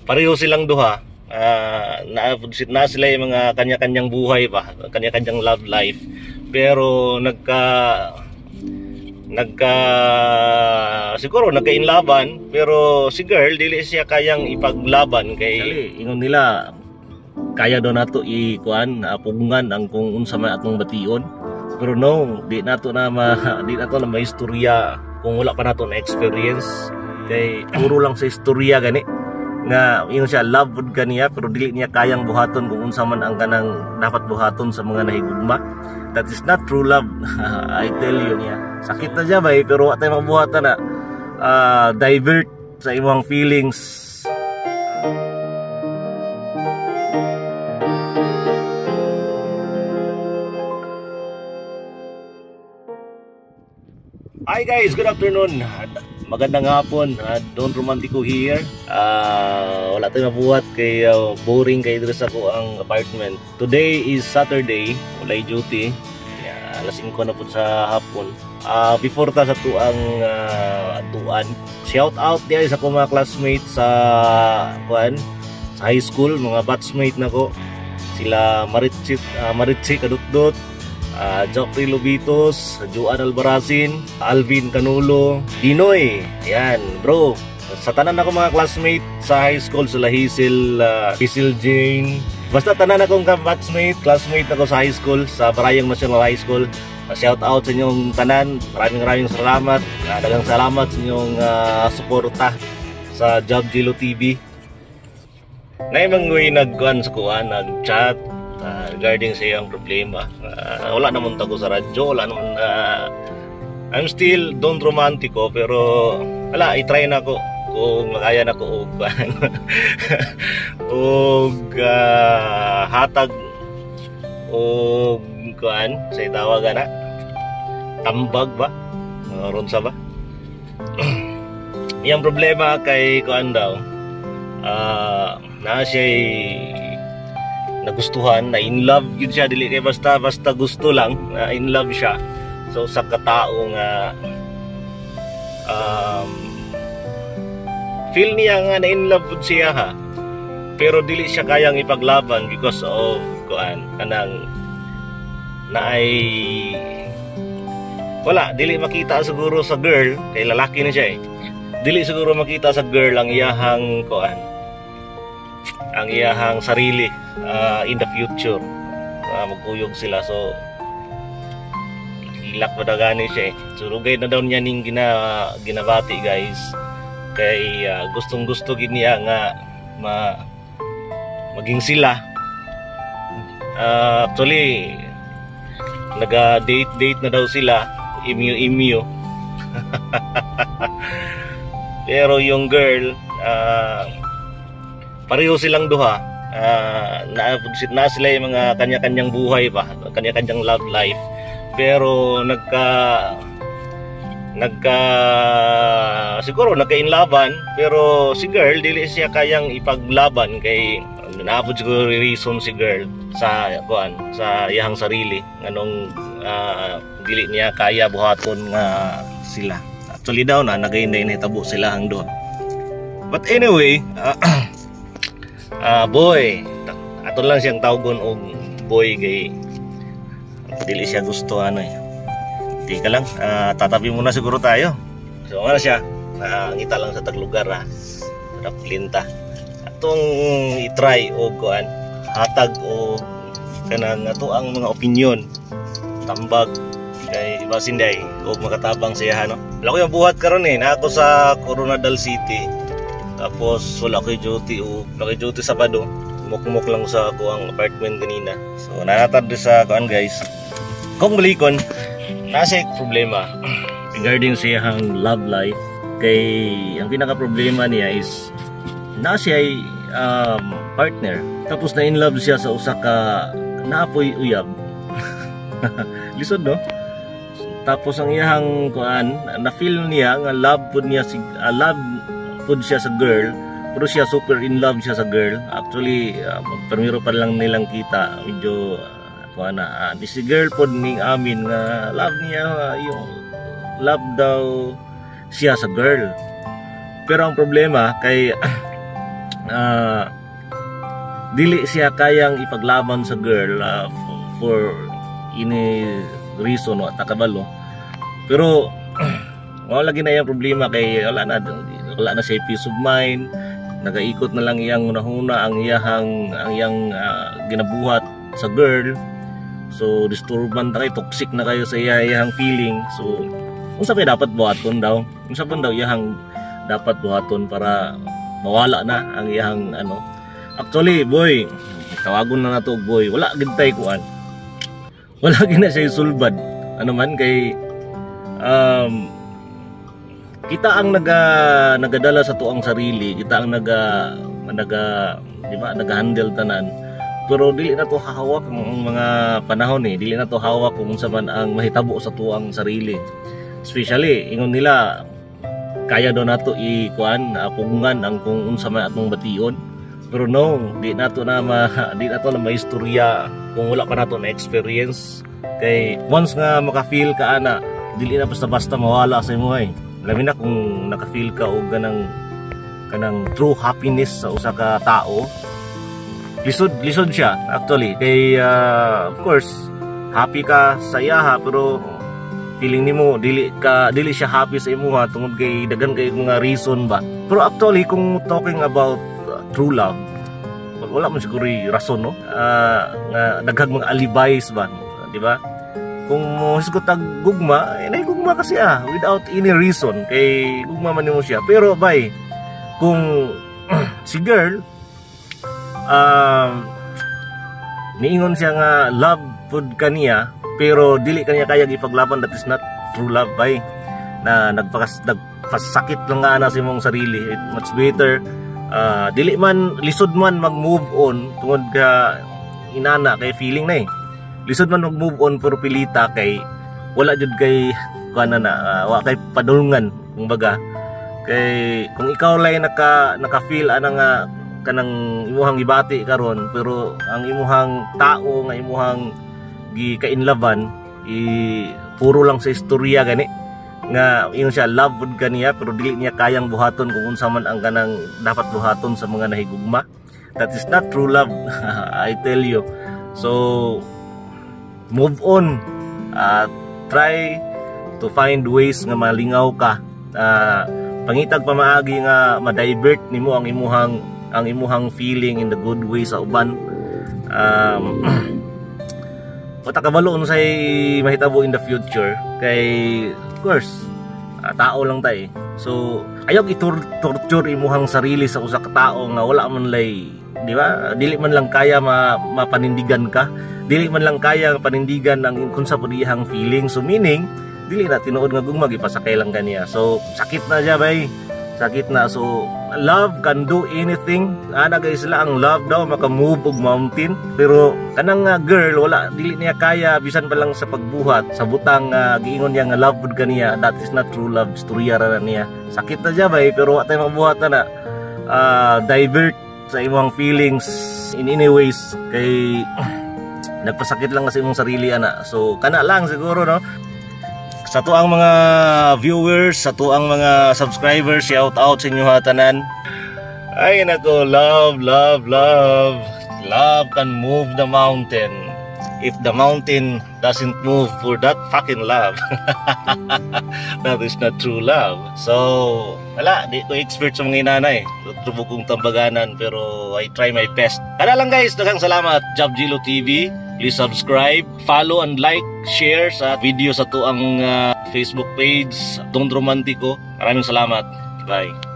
Pareho silang duha. Na sila yung mga kanya-kanyang buhay pa, kanya-kanyang love life. Pero nagka nagka siguro nagka-inlaban, pero si girl dili siya kayang ipaglaban kay ingon nila kaya daw nato i-kuan pugungan ang kung unsa may atong bation. Pero no, di nato na maistorya kung wala pa nato na experience, kay puro lang sa istorya gani nga ingon siya love pud kaniya pero dili niya kayang buhaton kung unsa man ang kanang dapat buhaton sa mga nahigugma. That is not true love. I tell you niya. Sakit na siya bay, pero wa tay mabuhatan na divert sa imong feelings. Hi guys, good afternoon. Magandang hapon. Don Romantico here. Wala tayong mabuhat kay boring kay diri sa ko ang apartment. Today is Saturday, walay duty. Alas 5 na po sa hapon. Before ta sa tuang atuan, shout out diay sa akong mga classmates sa kuan sa high school, mga batchmate nako. Sila Maritsi, Maritsi Kadutdot, Joffrey Lobitos, Joan Albarazin, Alvin Canulo, Dinoy. Ayan, bro. Sa tanan ako mga classmate sa high school, sila Hazel, Hazel Jane. Basta tanan akong batchmate, classmate ako sa high school, sa Barayang National High School. Shout out sa inyong tanan. Maraming maraming salamat. Daghang salamat sa inyong suporta sa Job Gilo TV. Naimanggoy nagkuan sa kuan, nag-chat regarding sa iyang problema. Wala naman tago sa radyo, wala naman. I'm still Don Romantico, pero wala, i-try na ko kung makaya na ko og og hatag og kuan sa itawag na tambag ba ron sa ba. Iyang problema kay kuan daw, na siya nagustuhan, na in love yun siya, dili kay basta basta gusto lang, na in love siya so sa katao nga feel niya nga na in love pud siya ha, pero dili siya kayang ipaglaban because of kuan kanang na ay wala, dili makita siguro sa girl kay lalaki na siya eh, dili siguro makita sa girl ang iyahang kuan, ang iyahang sarili in the future. Magkuyog sila, so hilak pa gani siya eh. So rugay na daw niya ning ginabati guys, kay gustong gusto gid niya nga maging sila. Actually naga date date na daw sila, imyo imyo. Pero yung girl, pareho silang duha. Na sila yung mga kanya-kanyang buhay pa, kanya-kanyang love life. Pero nagka siguro nagka-inlaban, pero si girl dili siya kayang ipaglaban kay naabot siguro reason si girl sa kuan sa iyang sarili nganong dili niya kaya buhaton nga sila. Actually daw na nagainday nahitabo sila ang duha. But anyway, boy, ato lang siyang tawgon og boy kay dili siya gusto ano eh. Tika lang, tatabi muna siguro tayo. So nga na siya, ngita lang sa taglugar ha. Sarap linta. Atong i-try og kuan, hatag o kanang ato ang mga opinion, tambag kay basin day og makatabang siya no. Wala ko yung buhat karon eh, na ako sa Coronadal City. Tapos wala ko'y duty o wala ko'y duty Sabado. Mukmuk lang sa kuang apartment kanina. So nanatad sa kuan guys. Kung balikon, nasa problema regarding sa iyang love life, kay ang pinaka problema niya is na siya ay partner, tapos na in love siya sa usa ka naapoy uyab. Lisod no? Tapos ang iyang kuan, na feel niya nga love pud niya si love pud siya sa girl, pero siya super in love siya sa girl. Actually magpermiro pa lang nilang kita, medyo kuan na si girl pod ning amin nga love niya, yung love daw siya sa girl. Pero ang problema kay Dili siya kayang ipaglaban sa girl for any reason, wa ta kabalo. Pero wala lagi na iyang problema kay wala na siya peace of mind. Nagaikot na lang iyang hunahuna, ang iyang ginabuhat sa girl. So disturbance na kay, toxic na kayo sa iyang feeling. So unsa pa dapat buhaton daw? Unsa pa daw iyang dapat buhaton para mawala na ang iyang ano? Actually, boy, tawagon na nato og boy, wala gid tay kuan, wala gid na siya sulbad. Ano man kay kita ang nagadala sa tuang sarili, kita ang naga naga di ba, naga-handle tanan. Pero dili na to hawak ang mga panahon eh. Dili na to hawak kung unsa man ang mahitabo sa tuang sarili. Especially, ingon nila, kaya do nato i-kuan, pugungan ang kung unsa man atong bation. Pero no, di nato na maistorya kung wala pa nato na experience. Kay once nga maka-feel ka ana, dili na basta-basta mawala sa imo eh. Labi na kung naka-feel ka og kanang true happiness sa usa ka tao. Lisod, lisod siya actually kay of course happy ka sa iyaha, pero feeling nimo dili siya happy sa imuha tungod kay daghan kay mga reason ba. Pero actually, kung talking about true love, wala man siguro rason, no, nga daghang mga alibis ba, di ba? Kung mo hisgot og gugma, eh, gugma kasi without any reason kay gugma man nimo siya. Pero bay, kung si girl niingon siya nga love pud kaniya pero dili kaniya kaya ipaglaban, that is not true love, bay, na nagpasakit lang nga na sa imong sarili. It much better, dili man lisod man mag-move on tungod ka inana kay feeling na eh. Lisod man mag-move on pero pilita kay wala jud kay kuan na, wa kay padulngan kumbaga. Kay kung ikaw lang naka feel ana nga kanang imuhang gibati karon, pero ang imuhang tao nga imuhang gikainlaban i puro lang sa istorya gani nga ingon siya love pud kaniya pero dili niya kayang buhaton kung unsa man ang kanang dapat buhaton sa mga nahigugma, that is not true love, I tell you. So move on, try to find ways nga malingaw ka, pangitag pamaagi nga ma-divert nimo ang imuhang feeling in the good way sa uban. Wa ta kabalo unsay mahitabo in the future kay of course tao lang tay. So ayaw i-torture imuhang sarili sa usa ka tao nga wala man lay, di ba, dili man lang kaya mapanindigan ka, dili man lang kaya panindigan ang kung sa iyang feeling. So meaning dili na tinuod nga gugma, gipasakay lang kaniya. So sakit na siya, bay, sakit na. So love can do anything ana guys sila. Ang love daw maka-move og mountain, pero kanang girl, wala, dili niya kaya bisan pa lang sa pagbuhat sa butang giingon niya nga love pud kaniya, that is not true love. Istorya ra na niya. Sakit na siya, bay, pero wa tay mabuhat na divert sa imong feelings in any ways kay nagpasakit lang kasi imong sarili ana. So kana lang siguro, no? Sa tuang mga viewers, sa tuang mga subscribers, shout out sa inyo tanan. Ay nako, love, love, love. Love can move the mountain. If the mountain doesn't move for that fucking love, that is not true love. So, wala, di ko expert sa mga inanay. Trubo kong tambaganan, pero I try my best. Kana lang guys, daghang salamat. Job Gilo TV. Please subscribe, follow and like, share sa video sa tuang Facebook page, Don Romantico. Maraming salamat. Bye.